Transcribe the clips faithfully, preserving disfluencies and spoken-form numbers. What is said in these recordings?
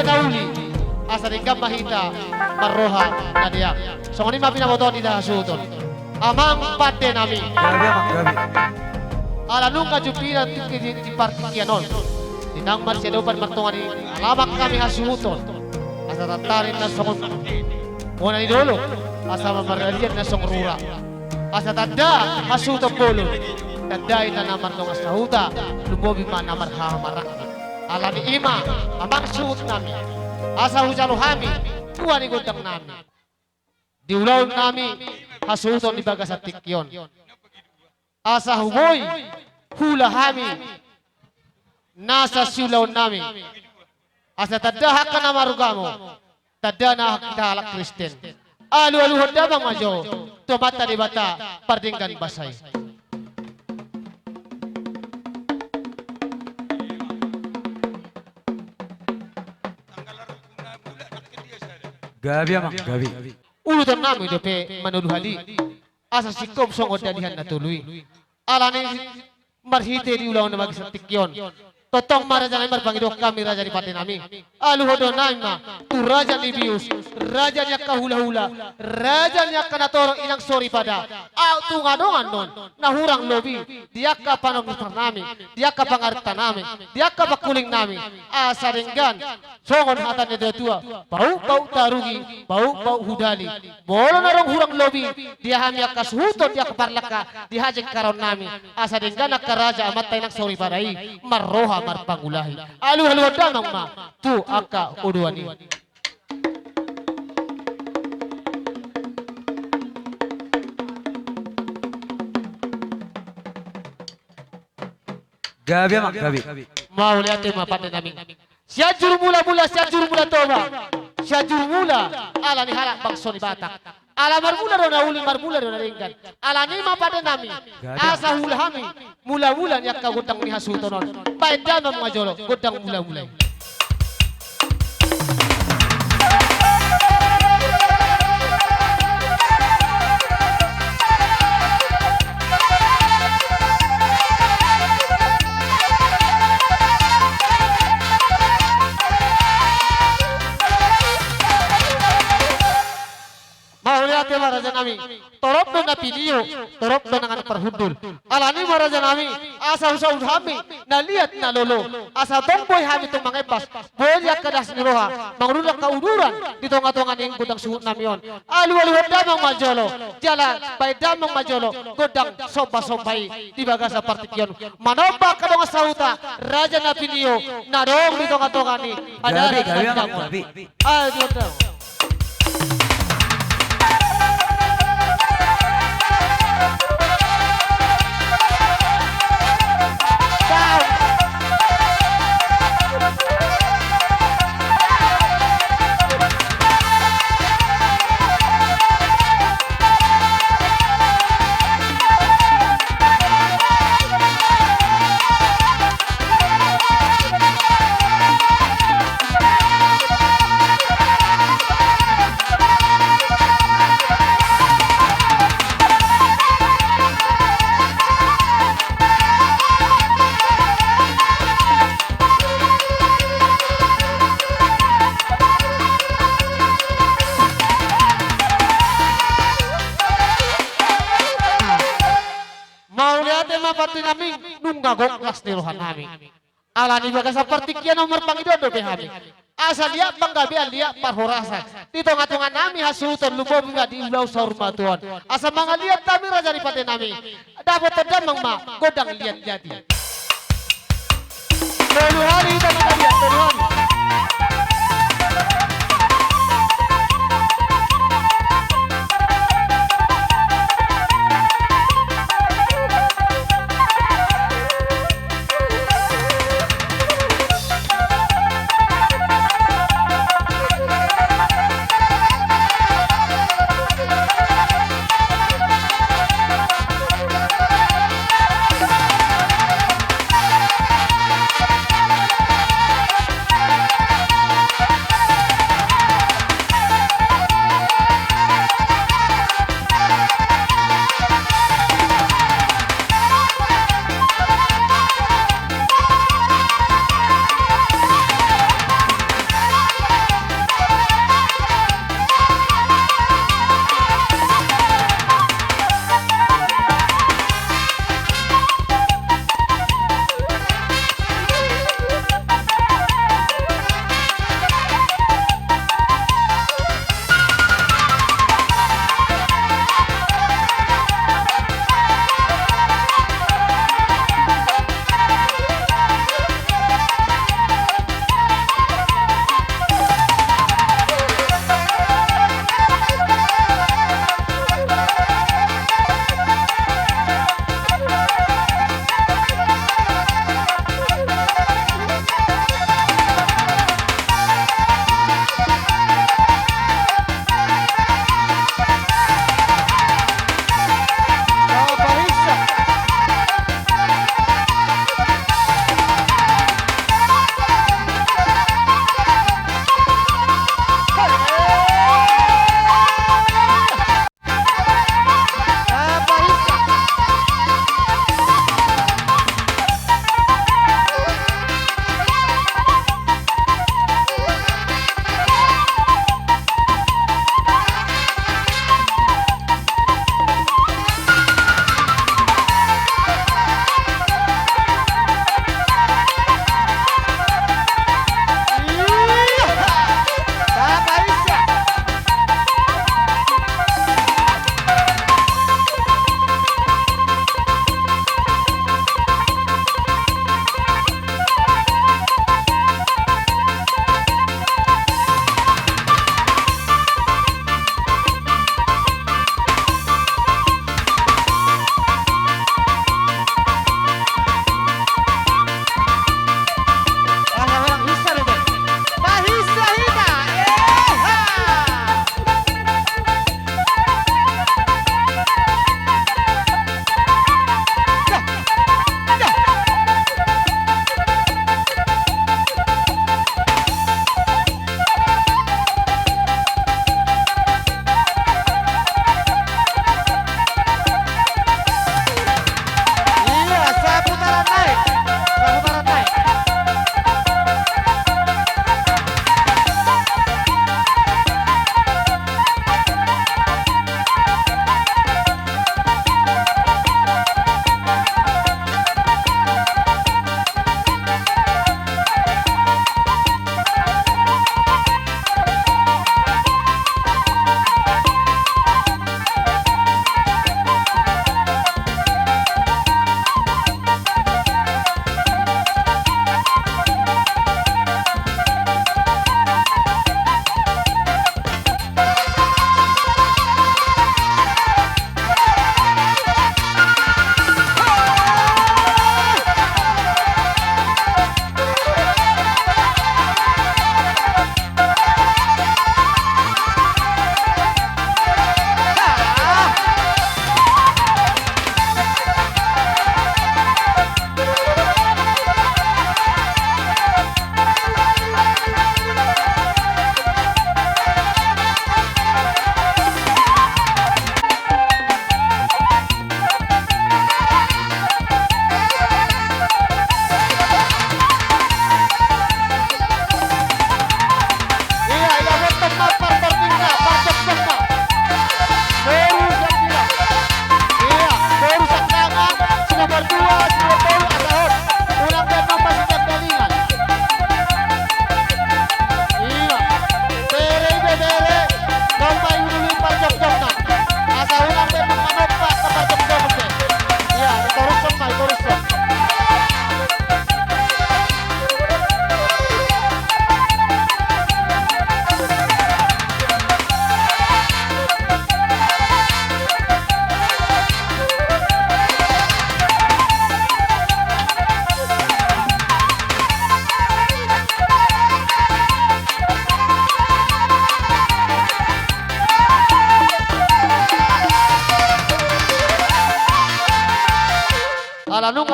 na uli, asa denggan ma hita marroha na deak. Songon i ma pinabotoan ni hasuhuton. Amang pande nami. Gabe, amang, gabe. Ala nunga jumpang hita di, di, di partingkian on, di naung marsiadopan martonga ni alaman hami hasuhuton, asa tantari na songon bona ni dolok, asa marmarialian na songon rura. Asa tanda hasuhuton bolon, tanda inna na mardongan sahuta, lumobi ma na marhahamaranggi. Ala ni i ma, amang suhut nami, asa hujalo hami tua ni gondang nami di ulaon nami hasuhuton di bagasan tingki on. Asa huboi hula hami nasa siulaon nami, asa tanda angka na marugamo, tanda na hita halak Kristen. Alualuhon damang ma jo tu Amanta Debata pardenggan basa i. Gabe, amang, gabe. Uduton nami dope manolu hali, asa singkop songon dalihan na tolu i. Ala ni marhite di ulaon na bagasan tingki on, tongtong ma raja nami marpangidoan hami, raja ni pande nami. Aluhon do nami ma tu raja ni bius, raja ni angka hulahula, raja ni angka natorop inang soripada. Aut tung adong annon na hurang lobi di angka panonton nami, di angka pangarit nami, di angka pangkuling nami, asa denggan songon hata ni natuatua: Paukpauk tarugi, paukpauk hudali. Molo na adong hurang lobi di hami angka suhuton, di angka parlangka, di hajengkaron nami, asa denggan angka raja amanta inang soripada i marroha marpangulahi. Alualuhon damang ma tu angka odoan i. Gabe, amang, gabe. Mauliate ma pande nami. Sianjur mulamula, Sianjur Mula Toba, Sianjur Mula ala ni halak bangso ni Batak. Ala marmula do na uli, marmula do na denggan. Ala ni i ma pande nami, gabe, asa hula hami mulamula ni angka gondang ni hasuhuton on. Baen damang ma jolo gondang mulamula i. Mauliate ma raja nami. Torop do na pinio, torop do na nga parhundul. Ala ni i ma raja nami, asa husaut hami na liat na lolo, asa tong boi hami tong mangembas, boi angka das ni roha, manguduran angka uduran di tongatonga ni gondang suhut nami on. Alualuhon damang ma jolo, jala baen damang ma jolo gondang sombasomba i di bagasan partingkian on. Manomba angka dongan sahuta, raja na pinio, na adong di tongatonga ni adat. Gabe, gabe, amang, gabe. Ayo, jawab dong. Mauliate ma pande nami, nunga gok las ni roha nami. Ala ni bagasan partingkian on marpangidoan dope hami, asa liat panggabean, liat parhorasan di tongatonga nami hasuhuton, lumobi ma di ulaon saur matua on. Asa mangaliat hami raja ni pande nami, dapothon damang ma gondang liat jati. Tolu hali hita mangaliat, tolu hali.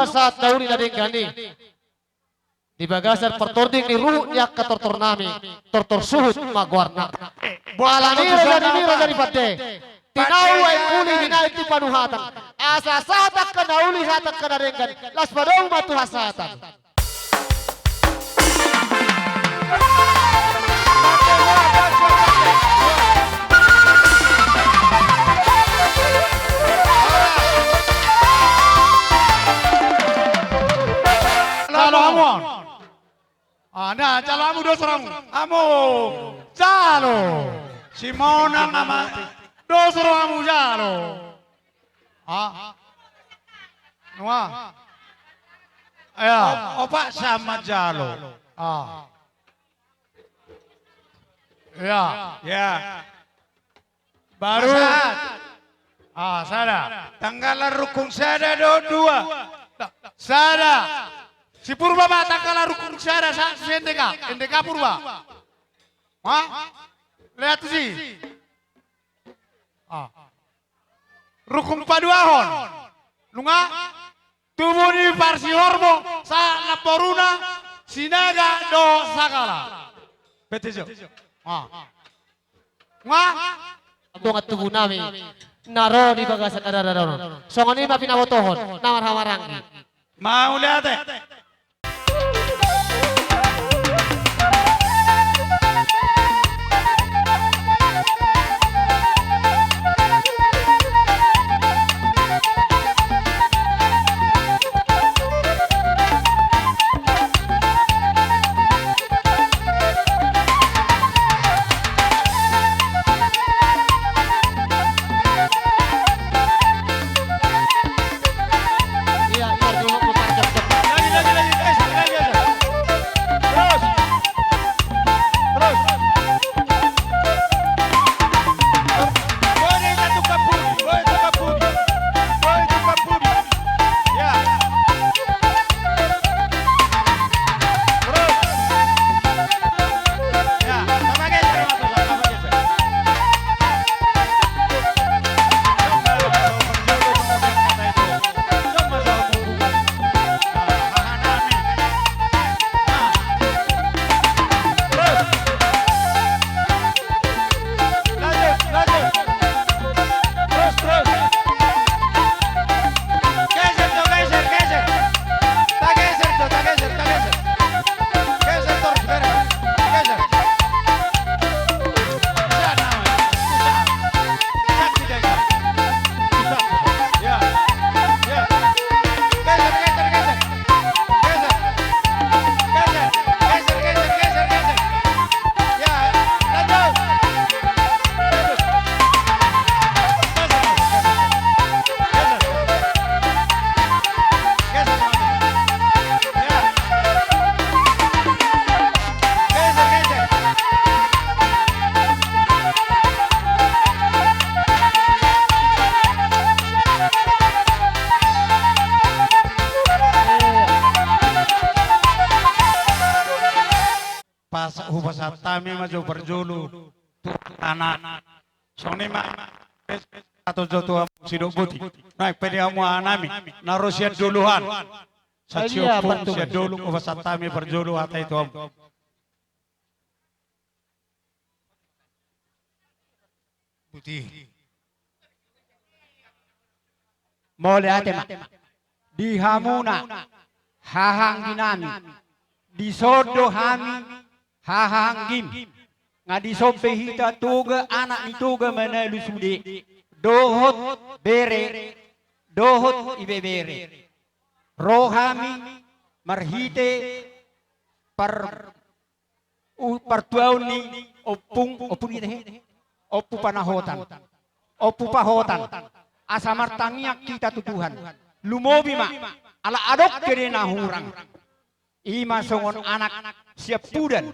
pasahat na uli na denggan i. Di bagasan partording ni ruhut ni angka tortor nami, tortor suhut ma goarna. Alani raja ni, raja ni pande. Tinahu aek uli, tinahu tu panuhatan. Asa sahat angka na uli, sahat angka na denggan. Las padomu ma tu hasahatan. Jalo hamu on. Ah, na, jalo hamu, dos rohamu. Hamu. Jalo. Simona nama. Dos rohamu, jalo. Ah. Nua. Ya. Op-, opat sama jalo. Ah. Ya. Ya. Baru. Pasahat. Ah, sada. Tanggalan rungkung sada dohot dua. Sada. Si Purba ma tanggalan rungkung sada, sa-, si N D K. N D K Purba. Ma? Lihat tu si. Ah. Rungkung paduahon. Nunga? Tubu ni parsihorbo, sahat namboruna, Sinaga dohot Sagala. Betul, Jo. Ah. Nga? Dongan tubu nami na ro di bagasan adat on. Songon i ma pinabotohon na marhahamaranggi. Mauliate. Pas, hupasahat hami ma jo parjolo tu anak. Songon i ma hata jo tu hamu sidok boti. Naeng pe di hamu anak nami na ro sian dolok an. Sahat sian dolok, hupasahat hami parjolo hata i tu hamu. Putih. Mauliate ma. Di hamuna hahaanggi nami, dison do hami hahaanggim. Nga dison pe hita Toga, anak ni Toga Manalu sude, dohot bere, dohot ibebere. Ro hami marhite par u-, partuaon ni ompung, ompung ni tahe? Ompu Panahotan. Ompu Pahotan. Asa martangiang hita tu Tuhan. Lumobi ma, ala adong pe do na hurang. I ma songon anak siampudan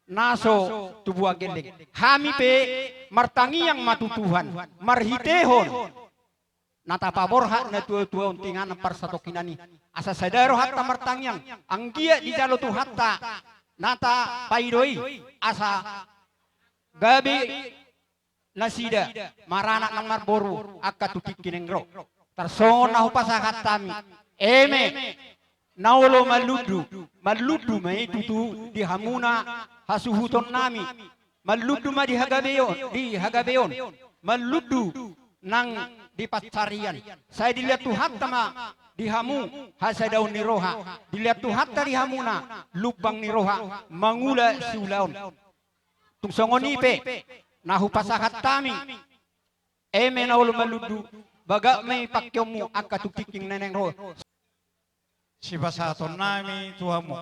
na so tubuan gelleng. Hami pe martangiang ma tu Tuhan, marhitehon na tapaborhat na tuatua on tu inganan parsatongkinan i. Asa sada rohanta martangiang, anggiat dijalo Tuhanta na tapaido i, asa gabe nasida maranak nang marboru angka tu tingki na naeng ro. Tarsongon na hupasahat hami, Eme, na olo manlundu, manlundu ma i tutu di hamuna hasuhutonnami, manlundu ma di hagabeon, di hagabeon, manlundu nang di pansarian. Sai dilehon Tuhanta ma di hamu hasadaon ni roha, dilehon Tuhanta di hamuna lumbang ni roha mangula siulaon. Tung songon i pe na hupasahat hami, eme na olo manlundu, bagak ma i pangkeonmu angka tung tingking na naeng ro. Sipasahatonnami tu hamu,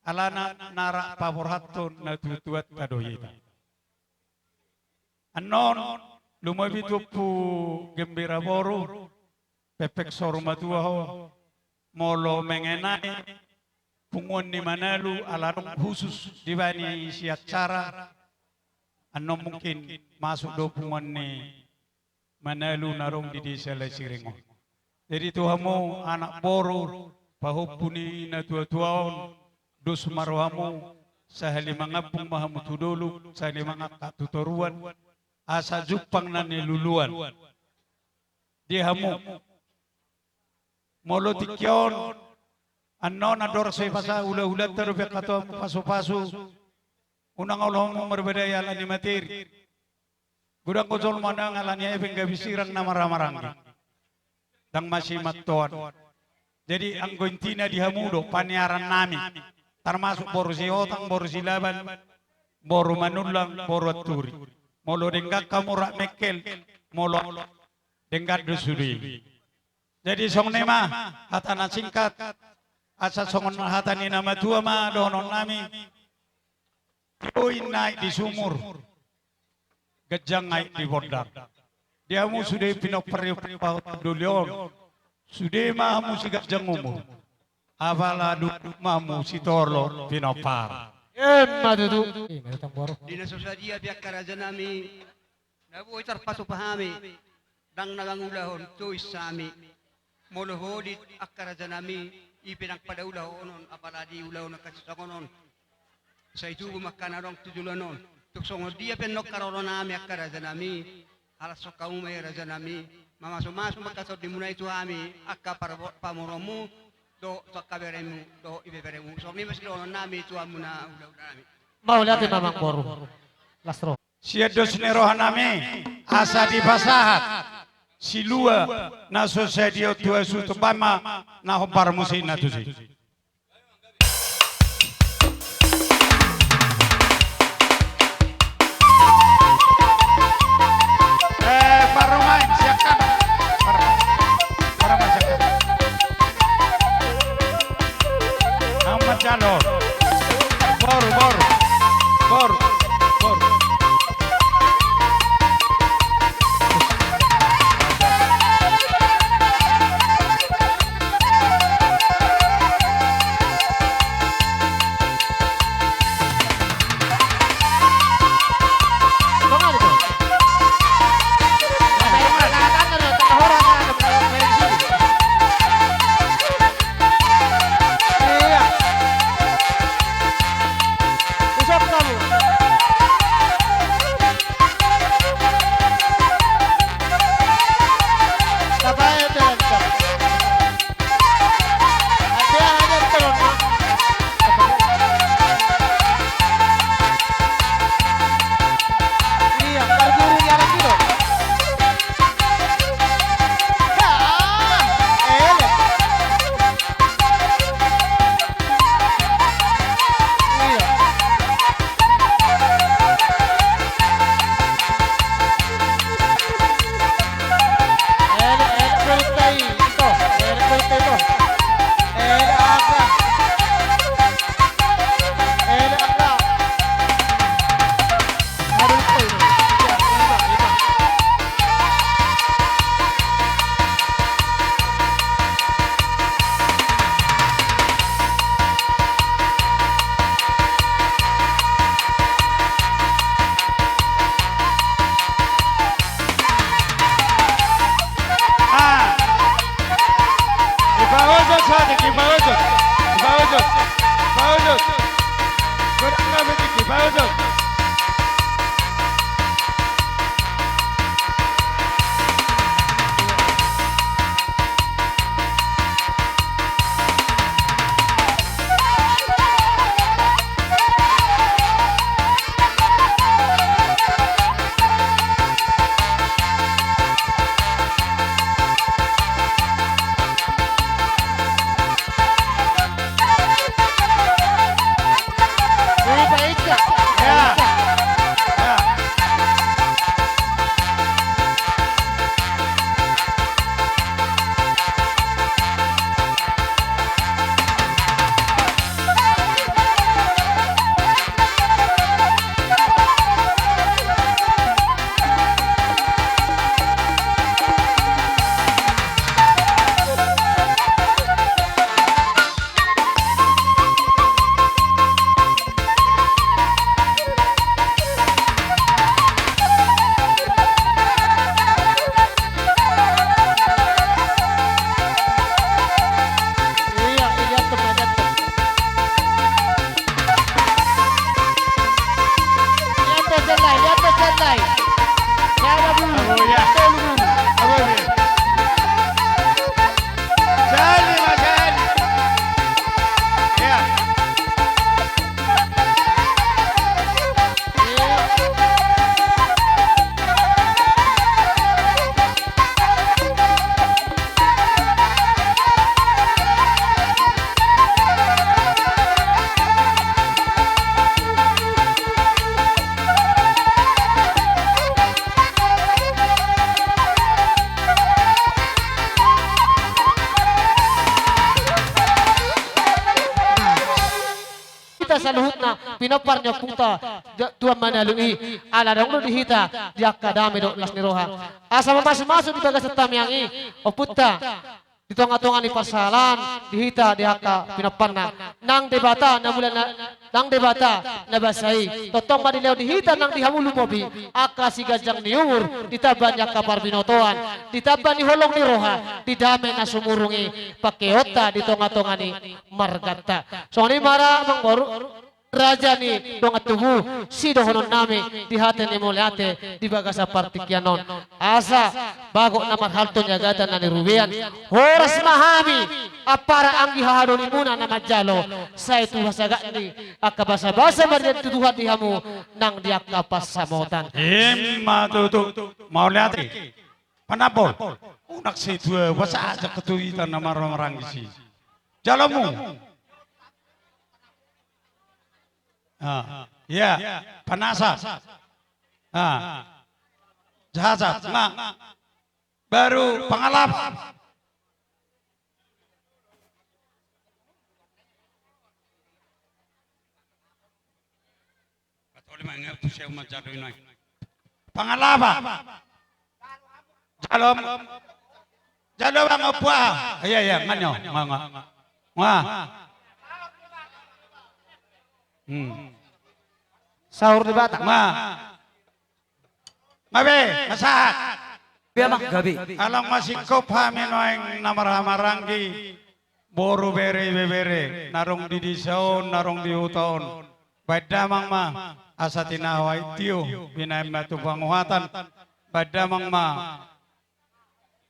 alana na rap paborhathon natuatuanta do hita. Annon, lumobi tu Ompu Gembira boru, pepek saur matua ho, molo mengenai punguan ni Manalu ala adong khusus dibani si acara, annon mungkin masuk do punguan ni Manalu na adong di desa Lasiring on. Jadi tu hamu anak boru, pahompu ni natuatua on, dos ma rohamu, sahali mangambung ma hamu tu dolok, sahali mangangkat tu toruan, asa jumpang na niluluan. Di hamu. Molo tingki on, annon andorang so hupasahat hulahulanta dope hatoan pasupasu, unang olo hamu marbadai ala ni materi. Godang do jolma na ndang ala ni epeng gabe sirang na marhahamaranggi. Ndang masimantoan. Jadi anggo intina di hamu do paniarannami. Termasuk boru Sihotang, boru Silaban, boru Manullang, boru Anturi. Molo denggan hamu rap mengkel, molo denggan do sude. Jadi songon i ma hata na singkat, asa songon hata ni na matua ma dohononnami. Tioi na aek di sumur, ganjang aek di bondar. Di hamu sude pinompar ni pahuta doli on, sude ma hamu siganjang umur. Apala dung ma hamu sitolo pinompar. Emma tutu. Di na so sadia pe angka rajanami, na boi tarpatupa hami, ndang na mangulahon tois hami. Molo holit angka rajanami, i pe ndang pada ulahonon, apalagi ulahonon angka sisongon on. Sai tubu ma angka na adong tu joloan on. Tung songon dia pe annon haroro nami angka rajanami, ala songon hamu ma i rajanami, mamasumasu ma angka tondimuna i tu hami, angka par-, pamoruonmu, dohot tu angka beremu, dohot ibeberemu. Songon i ma sidohononnami tu hamuna hulahulanami. Mauliate ma amangboru. Las roha. Sian dos ni rohanami, asa dipasahat silua na so sadia on tu hasuhuton, baen ma na hombar musikna tusi. Eh, parumaen, siap kan? Parumaen. Parumaen, siap kan? Amat jalo. Boru, boru. Boru, boru. Apa itu? Ya. Ya. Iya, iya, tuh, ada tuh. Lihat tuh, Zalai, lihat tuh, Zalai. Siapa dulu? Oh, iya. Siapa dulu? Apa ini? Sali, Mas Sali. Iya. Hita saluhutna pinompar ni ompunta, ja-, Tuan Manalui, ala adong do di hita di angka dame dohot las ni roha. Asa mamasumasu di bagasan tangiang i ompunta di tongatonga ni parsalaan di hita di angka pinomparna. Nang Debata na mula na, nang Debata na basa i, tongtong ma dilehon di hita nang di hamu lumobi angka siganjang ni umur, ditamba ni angka parbinotoan, ditamba ni holong ni roha, di dame na sumurung i pangkeonta di tongatonga ni marganta. Songon i ma ra, amangboru, raja ni dongan tubu, sidohononnami di hata ni mauliate di bagasan partingkian on. Asa bagot na marhalto ni agatan na nirubean, horas ma hami ampara anggi hahadolimuna na manjalo, sai tu hasagat ni angka basabasa mardian tu Tuhan di hamu nang di angka pansamotan. Ima tutu, mauliate. Panambol. Unang sai tu, basa aja ketuitan na marhahamaranggi i. Jalomu. Ah, iya, panasat. Ah. Jahasat, ma. Baru pangalap. Pangalap. Jalo. Jalo bang opo. Iya, iya, manyo. Nga, nga. Nga. Hmm. Sahur di Batak. Nga. Nga be, masak. Be, amang, gabe. Along masingkop hami nuaeng na marhahamaranggi. Boru, bere, ibebere, na adong di desa on, na adong di huta on. Baen damang ma, asa tinahu aek tio, binaen ma tu panguhatan. Baen damang ma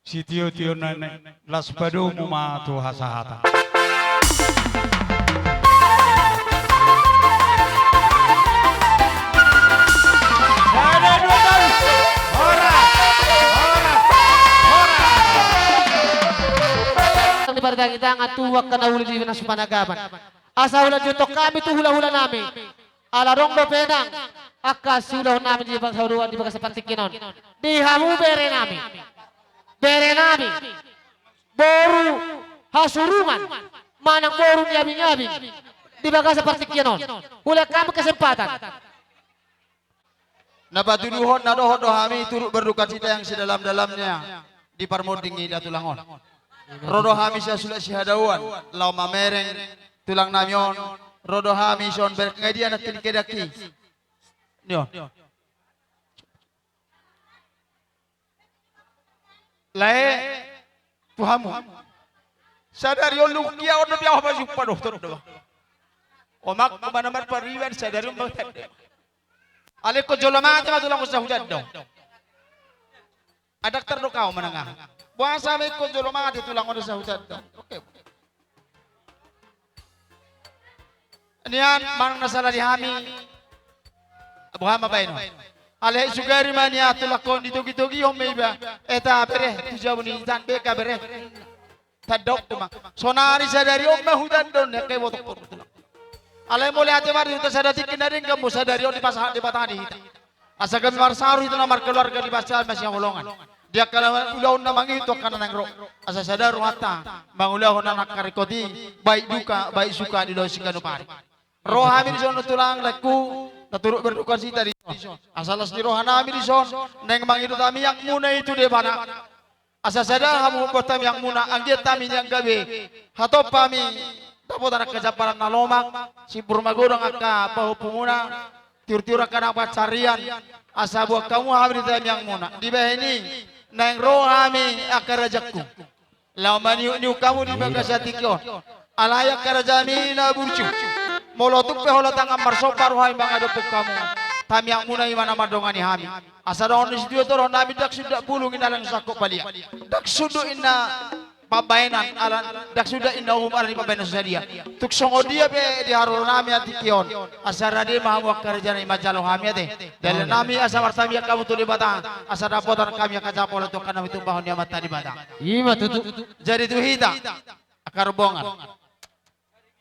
sitiotio na ni las padomu ma tu hasahatan. Sada, dua, tolu. Horas, horas, horas. Di partangitangan tu angka na uli di na supanagaban. Asa ula juto kami tu hulahulanami. Ala adong dope nang angka siulahonnami di bagasan haduan di bagasan partingkian on. Di hamu berenami. Berenami. Boru hasurungan. Manang boru ni abingabing. Di bagasan partingkian on. Hulehon hami kesempatan. Na patuduhon na dohot do hami turut berdukacita yang sedalam-dalamnya di parmonding ni da tulang on. Ro do hami sian sulat sihadauan laho mamereng tulang nami on. Ro do hami songon bereng, nga dia nangkin kedan i. Ni on. Lae tu hamu. Sadari on lungkia on do biau hama jumpa dohot on do. Omak mana mar pariban sadari on bang tanda. Alai ingkon jolo mate ma tulang on sahuta do. Adaktar do kau manang aha. Boasa ma ingkon jolo mate tulang on sahuta do. Oke. Nian manang na sala di hami. Boha ma baenon. Alai sugari ma nian tulang on ditogitogihon ma iba. Eta bere tu jabu ni itan beka bere. Tanda on ma. Sonari sadari on ma hutanda on, angka iboto on tulang. Alai mauliate ma di hita, sada tingki na denggan ma sadari on dipasahat Debata di hita. Asa gabe marsaor hita na markeluarga di bagasan hasiholongan. Di angka na ulaon na mangihut tu angka na naeng ro. Asa sada rohanta mangulahon na nangkaringkot i, baik duka, baik suka di ulaon siganup ari. Ro hami dison tulang, laengku, na turut berduka cita dison. Asa las ni roha nami dison, naeng mangidot hami angka muna i tu Debata. Asa sada hamu buat hami angka muna, anggiat hami nian gabe hatop hami dapotan angka jamparan na lomak, simpur magodang angka pahompu muna, tiur-tiur angka na pansarian, asa buat hamu hami di hami angka muna. Dibahen i, naeng ro hami angka rajangku. Laho maniuk-niuk hamu di bagasan tingki on. Alai angka rajami na burju, molo tung pe holan tangan marsomba rohami mangadophon hamu, hami angka muna i ma na mandongani hami. Asa dohonon ni situatua, dohonon nami, ndang sundat bulung inna ala ni sangkot balian. Ndang sundat inna pambahenan ala, ndang sundat inna uhum ala ni pambahenan na so sadia. Tung songon dia pe di haroro nami di tingki on, asa rade ma hamu angka raja nami manjalo hami ate. Dalan nami asa martangiang hamu tu Debata, asa dapotan hami angka jampalan tu angka na tumbahon ni Amanta Debata. I ma tutu. Jadi tu hita angka rombongan,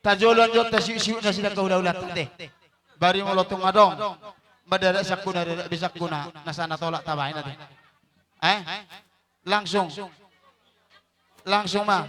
tajolo anjot tasiuk-siuk nasida angka hula-hulanta ate. Bari molo tung adong, mandadak sangkuna, dadak be sangkuna, na sahat na tolap tabahen ate. Eh? Langsung. Langsung ma.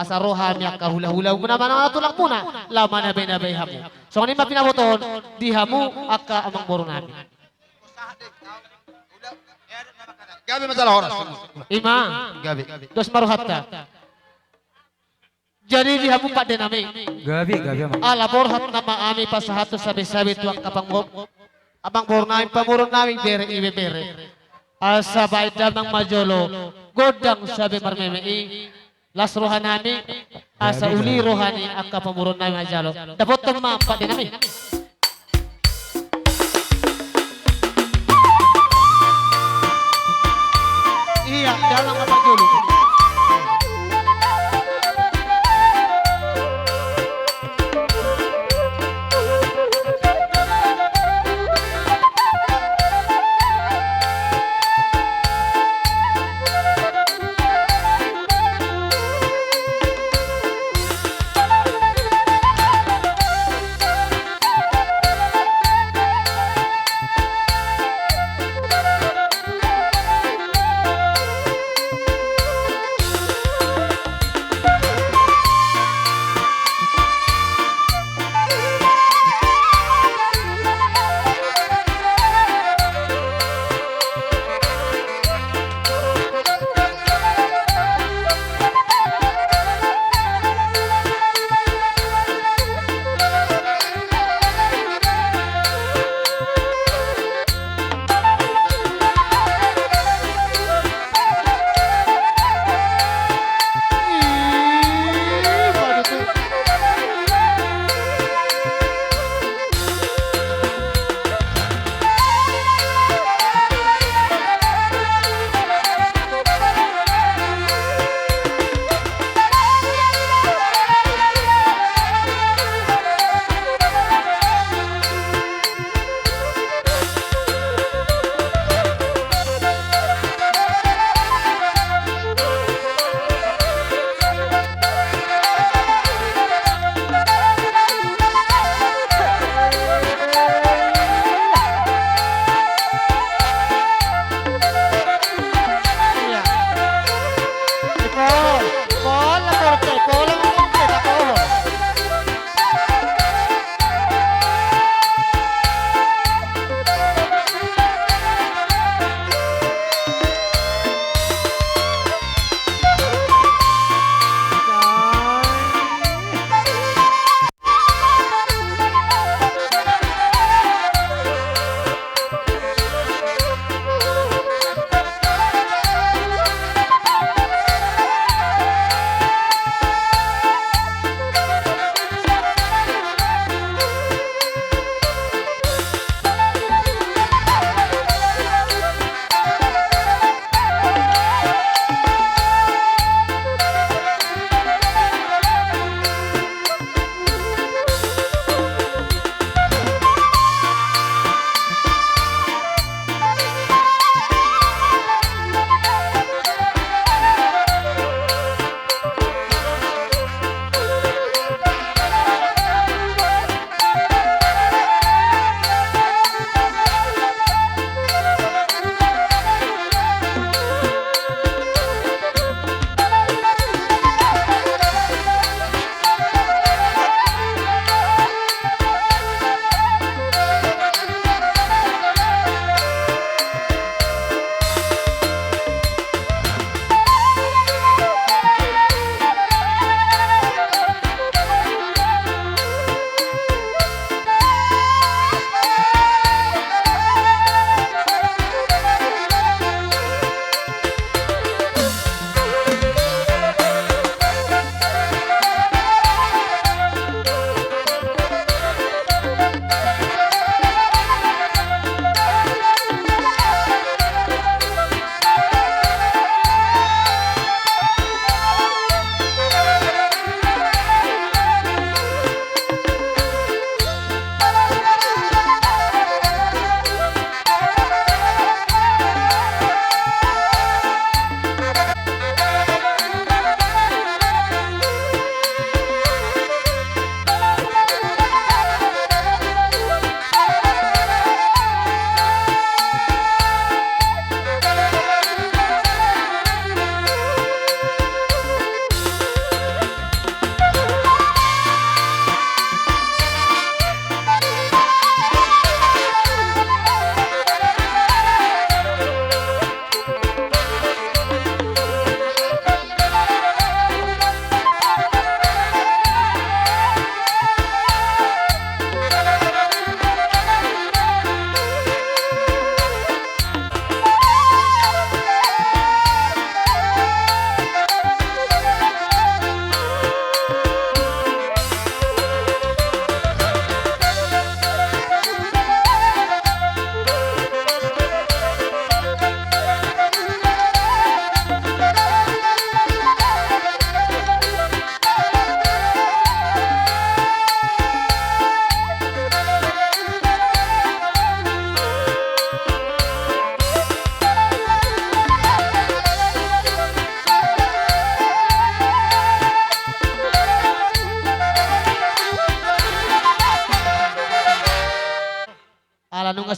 Asa ro hami angka hulahula muna, manang na tulang muna, laho manabenabe hamu. Songon i ma pinabotohon di hamu angka amangboru nami. Gabe ma jala horas. Ima. Gabe. Dos ma rohanta. Jadi di hamu pande nami. Gabe, gabe, amang. Ala borhat nama hami pasahathon sabesabe tu angka panggo-, amangboru nami, pamoruon nami, bere, ibebere. Asa baen damang ma jolo gondang sabe marmeme i. Las roha nami, asa uli roha ni angka pamoruon nami ma jolo. Dapothon ma pande nami. Ia, damang ma parjolo.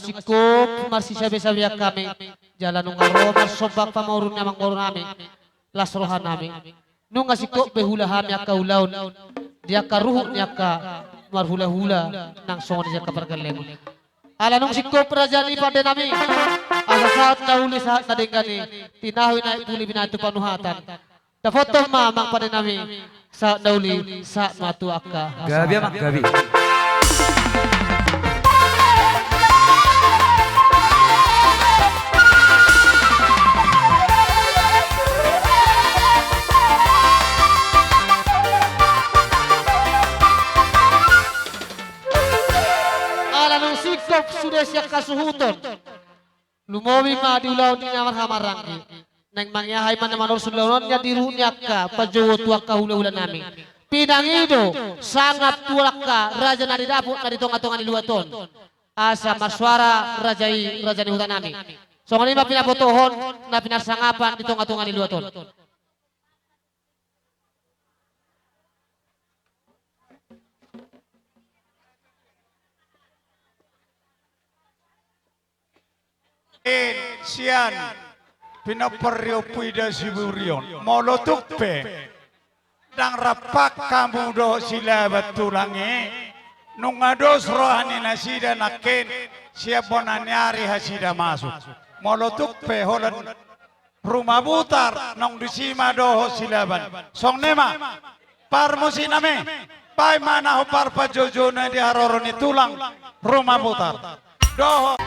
singkop marsisabesabean hami, jala nunga ro marsomba pamoruon ni amangboru nami, las roha nami. Nunga singkop be huula hami angka ulaon di angka ruhut ni angka marhulahula nang songon i di angka pargellengon. Ala nunga singkop raja ni pande nami, asa sahat na uli sahat na denggan i, tinahu i naeng puli binahen tu panuhatan. Dapothon ma amang pande nami, sahat na uli sahat ma tu angka hasahatan. Gabe amang, gabe. Ala nunga singkop sude sian hasuhuton, lumobi ma di ulaon ni na marhahamaranggi. Naeng mangiahai ma na manorus ulaon on di ruhut ni angka panjouon tu angka hulahula nami. Pinangido sangap tu angka raja na didapot na di tongatonga ni luat on, asa marsuara raja i, raja ni huta nami. Songon i ma pinabotohon na pinarsangapan di tongatonga ni luat on. Sian pinompar ni Ompu Ida Siburion, molo tung pe ndang rap hamu dohot Silaban tulang i, nunga dos roha ni nasida nangkin sian bona ni ari nasida masuk. Molo tung pe holan Ruma Butar, nang disi ma dohot Silaban. Songon i ma, parmusik nami, baen ma na hombar panjoujouna di haroro ni tulang Ruma Butar. Dohot.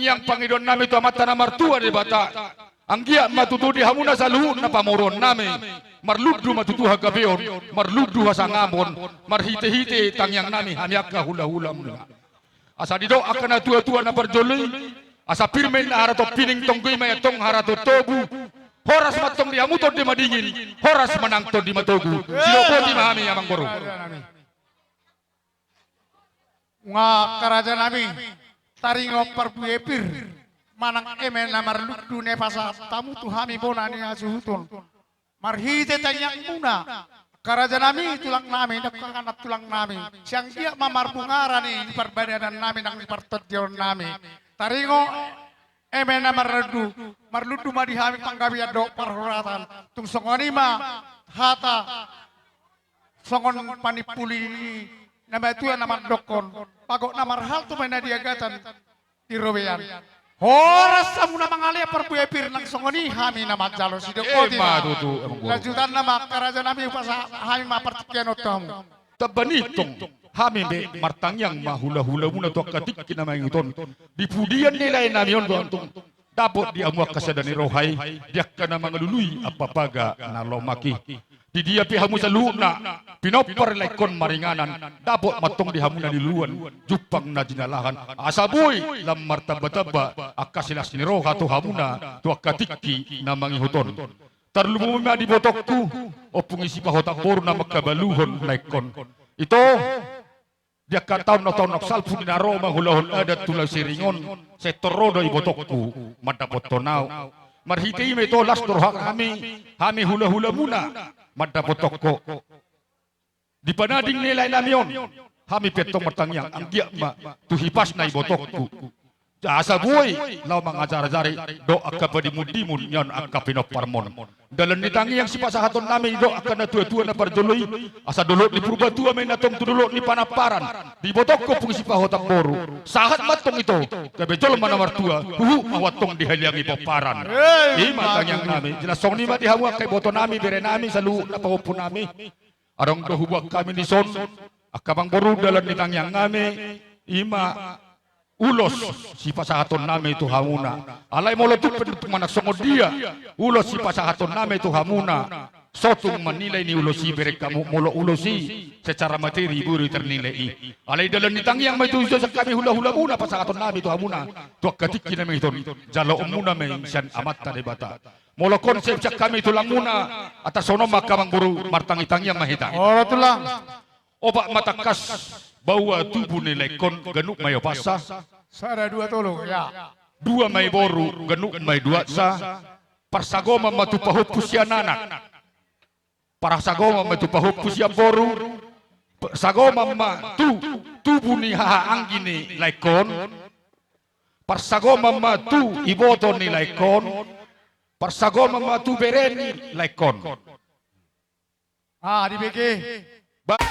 Tangiang pangidoannami tu Amanta na martua Debata, anggiat ma tutu di hamuna saluhutna pamoruonnami, marlundu ma tutu hagabeon, marlundu hasangamon, marhitehite tangiangnami hami angka hulahulamuna. Asa didok angka natuatua na parjolo i, asa pir ma inna haraton pining, tonggo i ma i antong haraton tobu. Horas ma antong di hamu tondi madingin, horas ma nang tondi matogu. Sidok boti ma hami, amangboru. Nga karajanami, taringot parbue pir manang eme na marlundu na pasahat hamu tu hami bona ni hasuhuton. Marhite tangiangmuna, karajanami, tulangnami, dangkanan tulangnami, sai anggiat ma marbungaran i di parbadanannami nang di partondionnami. Taringot eme na marlundu, marlundu ma di hami panggabean dohot parhoratan. Tung songon i ma hata songon panimpuli ni na matua na mandokkon, bagot na marhalto ma inna di agatan di robean. Horas hamu na mangalean parbue pir, nang songon i hami na manjalo. Sidok boti ma. Ima tutu, amangboru. Lanjutanna ma, karajanami, hupasahat hami ma partingkian on tu hamu. Tamba ni tong, hami be martangiang ma hulahulamuna tu angka tingki na mangihut on. Di pudian ni laenami on do antong dapot di hamu angka sada ni roha i, di angka na mangalului ampapaga na lomak i. Di dia pe hamu saluhutna pinompar laengkon maringanan, dapot ma antong di hamu na niluluan, jumpang na jinalahan, asa boi lam martambatamba angka silas ni roha tu hamuna tu angka tingki na mangihut on. Tarlumobi ma di ibotongku, ompung i Sipahotan boru na mangkabaluhon laengkon. Ito, di angka taon na, taon na salpu ni na ro mangulahon adat tu Laut Siring on, sai tor ro do ibotongku mandapothon ahu. Marhite i ma ito las do rohanami, hami hulahulamuna, mandapothon ho. Di panading ni laenami on, hami pe antong martangiang anggiat ma tu hipasna ibotongku, asa boi laho mangajarajari dohot angka padimundimun nian angka pinomparmon. Dalan ni tangiang sipasahatonnami dohot angka natuatua na parjolo i, asa dolok ni Purbatua ma inna antong tu dolok ni Panamparan. Di ibotongku, ompung i Sipahotan boru, sahat ma antong ito, gabe jolma na martua, huhut ma ho antong dihaliangi pomparan. I ma tangiangnami. Jala songon i ma di hamu angka ibotonami, berenami, saluhut na pahompunami. Adong do huboan hami dison, angka amangboru, dalan ni tangiangnami, i ma ulos sipasahatonnami tu hamuna. Alai molo tung pe, tung manang songon dia ulos sipasahatonnami tu hamuna, so tung manilai ni ulos i bereng hamu, molo ulos i secara materi boi do ternilai i. Alai dalan ni tangiang ma i tu, sian hami hulahulamuna pasahatonnami tu hamuna tu angka tingki na mangihut on, jaloonmuna ma i sian Amanta Debata. Molo konsep sian hami tulangmuna, atas on ma angka amangboru, martangitangiang ma hita. Olo tulang. Opat ma tangkas baoa tubu ni laengkon, ganup ma i opasa. Sada, dua, tolu, ya. Dua ma i boru, ganup ma i duansa. Parsagoman ma tu pahompu sian anak, parsagoman ma tu pahompu sian boru, parsagoman ma tu tubu ni hahaanggi ni laengkon, parsagoman ma tu iboto ni laengkon, parsagoman ma tu bere ni laengkon. Ah, dibege. Ba-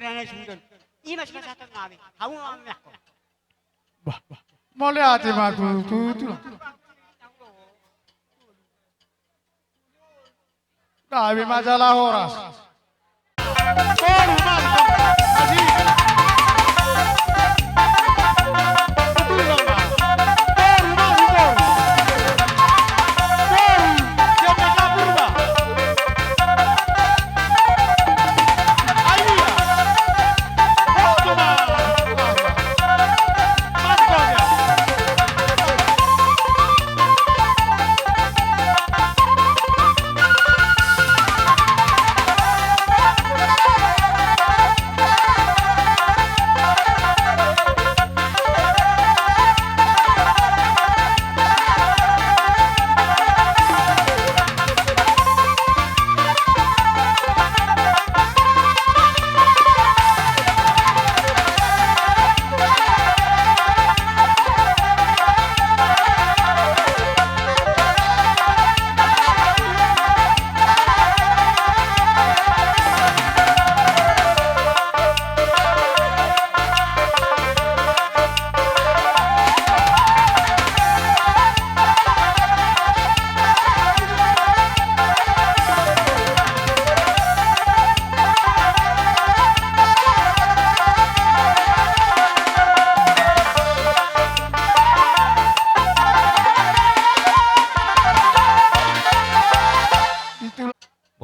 Ima sipasahaton nami. Hamu ma mamiak. Bah, bah. Mauliate ma tutu. Gabe ma jala horas.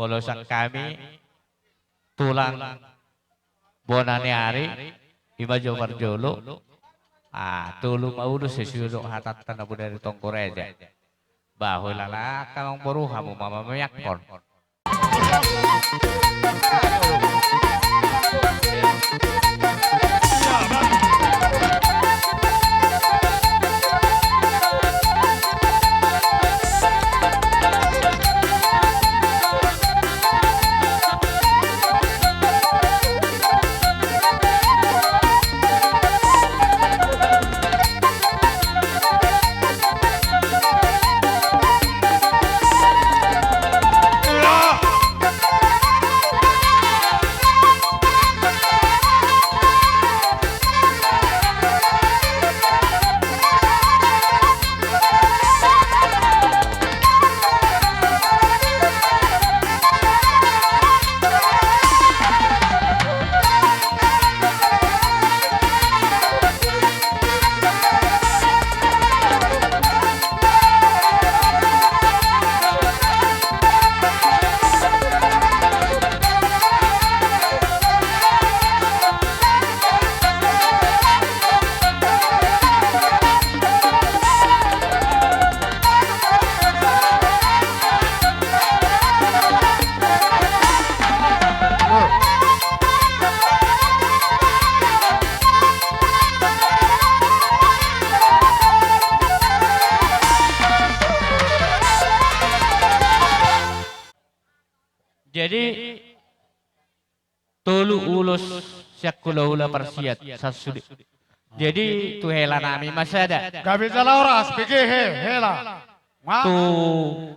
Bolosan hami tulang bona ni ari, ima jo parjolo. Ah, tolu ma ulos sesuai dohot hatanta na bodari tonggo raja. Bah, holan angka amangboru, hamu ma mamiakkon. Jadi, tolu ulos sian hulahula parsiat, sasude. Jadi, tu hela nami ma sada. Gabe jala horas, bege he, hela. Ma. Tu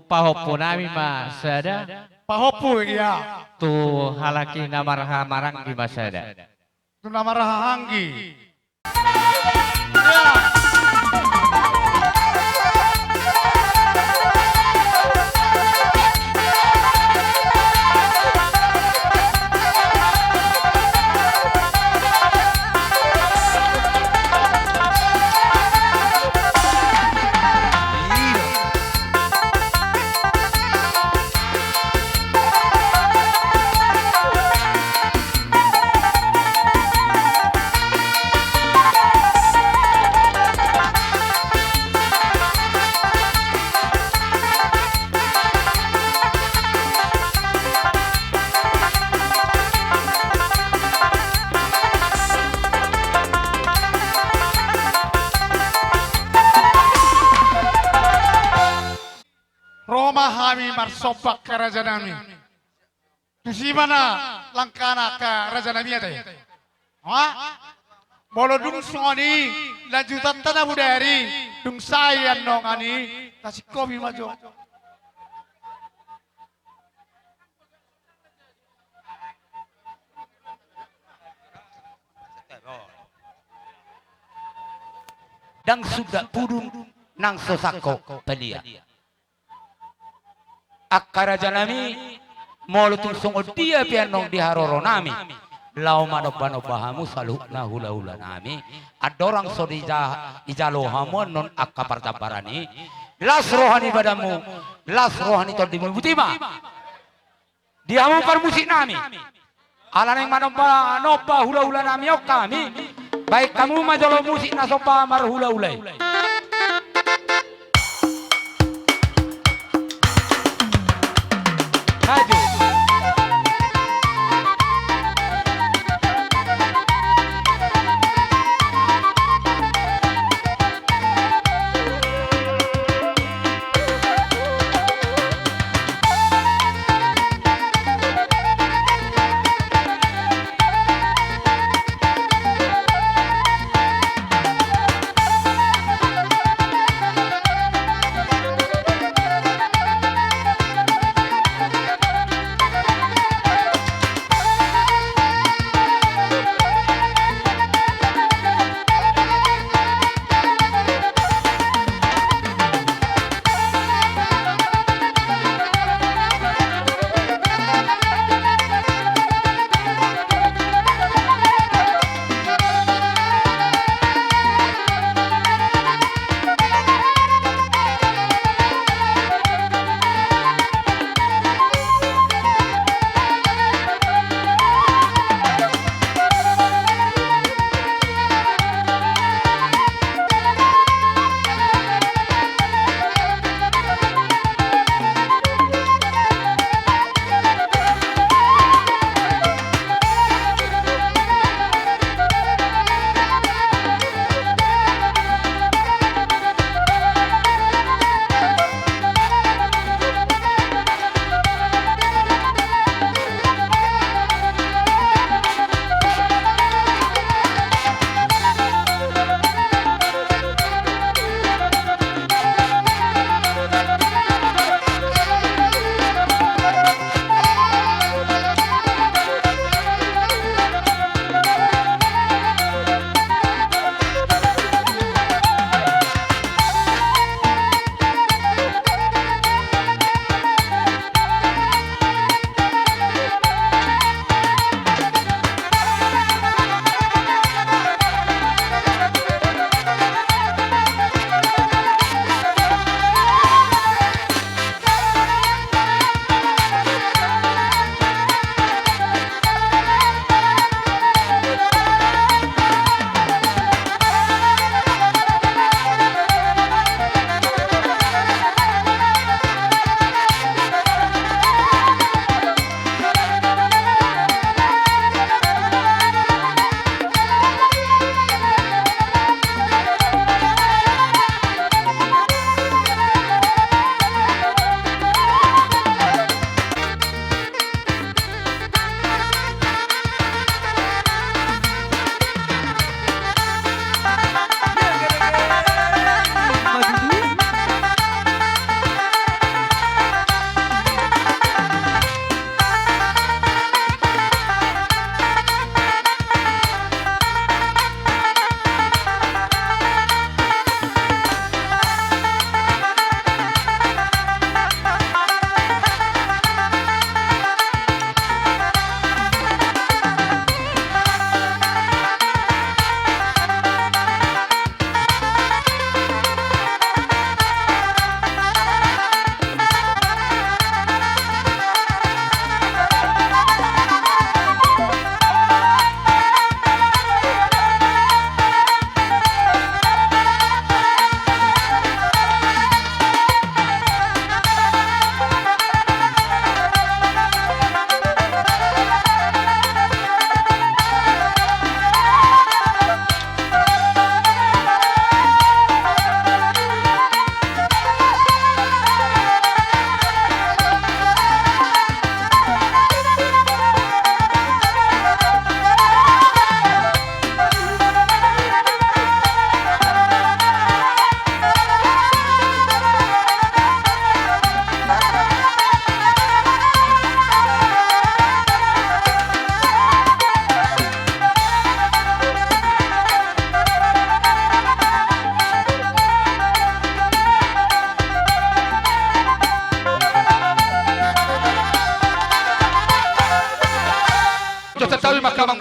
pahompu nami ma sada. Pahompu, ia. Tu halak i na marhahamaranggi ma sada. Tu na marhahamaranggi. Ro ma hami marsomba, angka raja nami. Tusi ma na langkana, angka raja nami, ate. Ha? Molo dung songon i, lanjutanta na bodari, dung sae annon i, tasingkomi ma jo. Ndang sundat pudun nang so sangkop palia. Angka rajanami, molo tung songon dia pe annon di haroronami, laho manombanomba hamu saluhutna hulahulanami, andorang so dija-, dijalo hamu annon angka parjambaran i, las roha ni badanmu, las roha ni tondimu, botima. Di hamu parmusiknami. Ala naeng manombanomba hulahulanami on hami, baen hamu ma jolo musik na somba marhulahula i. Maju.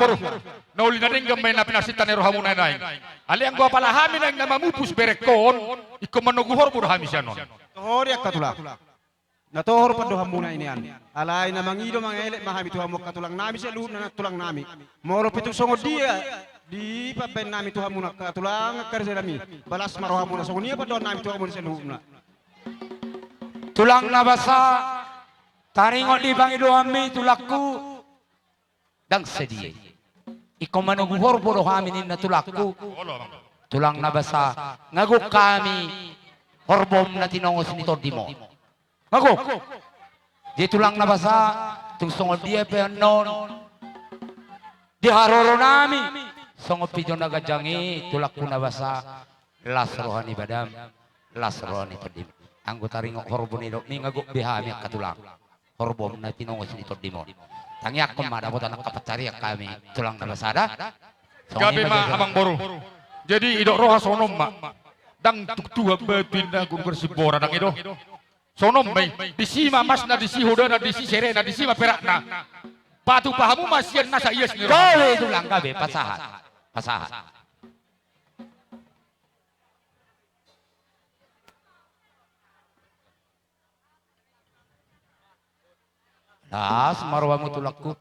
Boru, na uli na denggan ma i na pinarsinta ni rohamuna i naeng. Alai anggo apala hami naeng na mamupus berengkon, ingkon manogu horbo do hami sian on. Tohori angka tulang. Na tohor pandohanmuna i nian. Alai na mangido mangelek ma hami tu hamu angka tulangnami saluhutna nang tulangnami. Molo pe tung songon dia dipambahen nami tu hamu angka tulang angka raja nami, balas ma rohamuna, songon i ma pandohannami tu hamu saluhutna. Tulang na basa, taringot di pangidoanmi tulangku, ndang sadia i. Ingkon manogu horbo do hami ninna tulangku. Tulang na basa, nga gok hami horbom na tinongos ni tondim on. Nga gok. Jadi tulang na basa, tung songon dia pe annon di haroronami, songon pitu na ganjang i tulangku na basa, las roha ni badam, las roha ni tondim. Anggo taringot horbo ni dok ni nga gok be hami angka tulang. Horbom na tinongos ni tondim on. Tangiangkon ma dapotan angka pansarian hami tulang na basa da. Gabe ma amang boru. Jadi idok roha songon on ma. Ndang tuk Tuhan batu inna gunung Simbora ndang i do. Songon on ma i. Disi ma masna, disi hodana, disi serena, disi ma perakna. Patupa hamu ma sian nasa ias ni roha. Gabe tulang, gabe, pasahat. Pasahat. Las ma rohamu tulangku.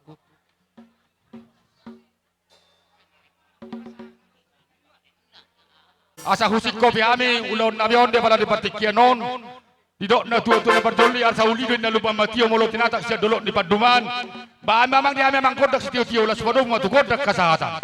Asa husingkopi hami ulaonnami on di apala di partingkian on. Didok na tuatua na parjolo, arsa uli do inna lupa ma tio molo tinatak sian dolok ni pandohan. Ba hami amang di hami amang gondang sitiotio, las padomu ma tu gondang hasahatan.